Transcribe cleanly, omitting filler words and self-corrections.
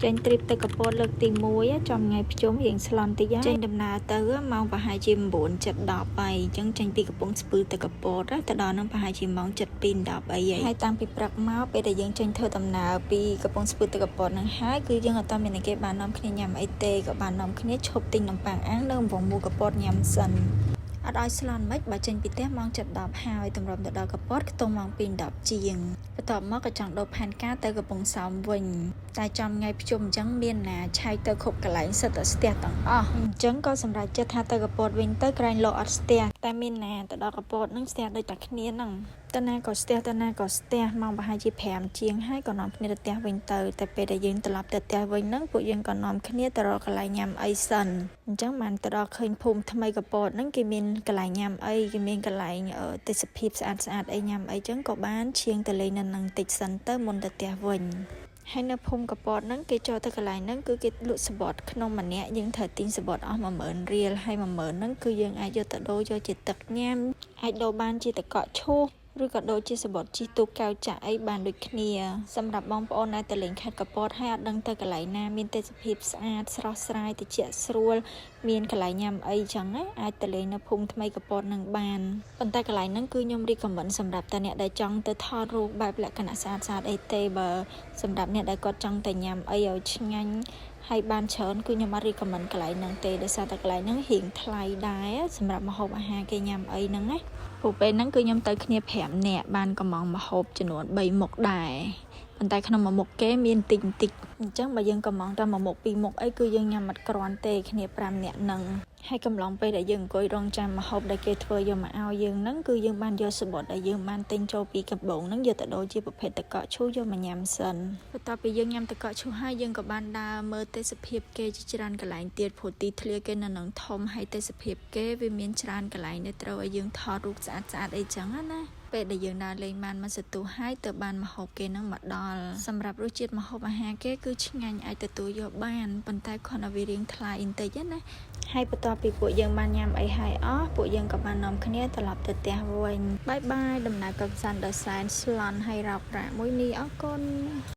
ចេញ trip ទៅកពតលើកទី1ចំថ្ងៃភ្ជុំរៀងស្លន់តិចចេញដំណើរទៅម៉ោងប្រហែលជា9 7 10ហើយអញ្ចឹងចេញពីកំពង់ស្ពឺទៅកពតទៅដល់នឹងប្រហែលជាម៉ោង7 2 10អីហើយតាំងពីព្រឹកមកពេលដែលយើងចេញធ្វើដំណើរពីកំពង់ស្ពឺទៅកពតនឹងហើយគឺយើងអត់មានគេបាននាំគ្នាញ៉ាំអីទេក៏បាននាំគ្នាឈប់ទិញនំប៉័ងអាំងនៅវងមូកពតញ៉ាំសិនអត់ឲ្យស្លន់មិនបើចេញពីផ្ទះម៉ោង7:10ហើយតម្រុំទៅដល់កពតខ្ទង់ម៉ោង2:10ជាងបន្ទាប់មកក៏ចង់ដូរផែនការទៅកំពង់សោមវិញតែចំថ្ងៃភ្ជុំអញ្ចឹងមានណាឆែកទៅគ្រប់កន្លែងសិតតែស្ទះទាំងអស់អញ្ចឹងក៏សម្រេចចិត្តថាទៅកពតវិញទៅក្រែងលោកអត់ស្ទះតែមានណាទៅដល់កពតនឹងស្ទះដូចតែគ្នាហ្នឹងតណាក៏ស្ទះតណាក៏ស្ទះម៉ោងប្រហែលជា5ជាងហើយក៏នាំគ្នាទៅផ្ទះវិញទៅតែពេលដែលយើងត្រឡប់ទៅផ្ទះវិញហ្នឹងពួកយើងក៏នាំគ្នាទៅរកកន្លែងញ៉ាំអីសិនអញ្ចឹងបានទៅដល់ឃើញភូមិថ្មីកពតហ្នឹងគេមានកន្លែងញ៉ាំអីគេមានកន្លែងទេសភាពស្អាតស្អាតអីញ៉ាំអីចឹងក៏បានឈៀងទៅលេងនៅនឹងតិចសិនទៅមុនទៅផ្ទះវិញហើយនៅភូមិកពតហ្នឹងគេចូលទៅកន្លែងហ្នឹងគឺគេលក់សំបុត្រក្នុងម្នាក់យើងត្រូវទិញសំបុត្រអស់10000រៀលហើយ10000ហ្នឹងគឺយើងអាចយកទៅដូរយកជាទឹកញ៉ាំអាចដូរបានជាទឹកកកឈូសឬក៏ដូចជាសំបុត្រជិះទូកកៅចាក់អីបានដូចគ្នាសម្រាប់បងប្អូនដែលទៅលេងខេត្តកពតហើយអត់ដឹងទៅកន្លែងណាមានទេសភាពស្អាតស្រស់ស្រាយត្រជាក់ស្រួលមានកន្លែងញ៉ាំអីចឹងណាអាចទៅលេងនៅភូមិថ្មីកពតនឹងបានប៉ុន្តែកន្លែងហ្នឹងគឺខ្ញុំ recommend សម្រាប់តែអ្នកដែលចង់ទៅថតរូបបែបលក្ខណៈស្អាតស្អាតអីទេបើសម្រាប់អ្នកដែលគាត់ចង់ទៅញ៉ាំអីឲ្យឆ្ងាញ់ហើយបានច្រើនគឺខ្ញុំអត់ recommend កន្លែងហ្នឹងទេដោយសារតែកន្លែងហ្នឹងរៀងថ្លៃដែរសម្រាប់ម្ហូបអាហារគេញ៉ាំអីហ្នឹងណាព្រោះពេលហ្នឹងគឺខ្ញុំទៅគ្នា5នាក់បានកំងម្ហូបចំនួន3មុខដែរប៉ុន្តែក្នុងមួយមុខគេមានតិចតិចអញ្ចឹងបើយើងកំងតែមួយមុខពីរមុខអីគឺយើងញ៉ាំអត់គ្រាន់ទេគ្នា5នាក់ហ្នឹងហើយកំឡុងពេលដែលយើងអង្គុយរងចាំម្ហូបដែលគេធ្វើយកមកឲ្យយើងហ្នឹងគឺយើងបានយកសំបុត្រដែលយើងបានទិញចូលពីកំបងហ្នឹងយកទៅដូរជាប្រភេទទឹកកកឈូសយកមកញ៉ាំសិនបន្ទាប់ពីយើងញ៉ាំទឹកកកឈូសហើយយើងក៏បានដើរមើលទេសភាពគេជាច្រើនកន្លែងទៀតព្រោះទីធ្លាគេនៅនឹងធំហើយទេសភាពគេវាមានច្រើនកន្លែងដែលត្រូវឲ្យយើងថតរូបស្អាតស្អាតអីចឹងណាពេលដែលយើងដើរលេងបានមួយសន្ទុះហើយទៅបានម្ហូបគេនឹងមកដល់សម្រាប់រសជាតិម្ហូបអាហារគេគឺឆ្ងាញ់អាចទទួលយកបានប៉ុន្តែគ្រាន់តែវារៀងថ្លៃបន្តិចណាហើយបន្ទាប់ពីពួកយើងបានញ៉ាំអីហើយអស់ពួកយើងក៏បាននាំគ្នាត្រឡប់ទៅផ្ទះវិញ bye bye ដំណើរកម្សាន្តដ៏សែនស្លន់ហើយរោគរ៉ាក់មួយនេះអរគុណ។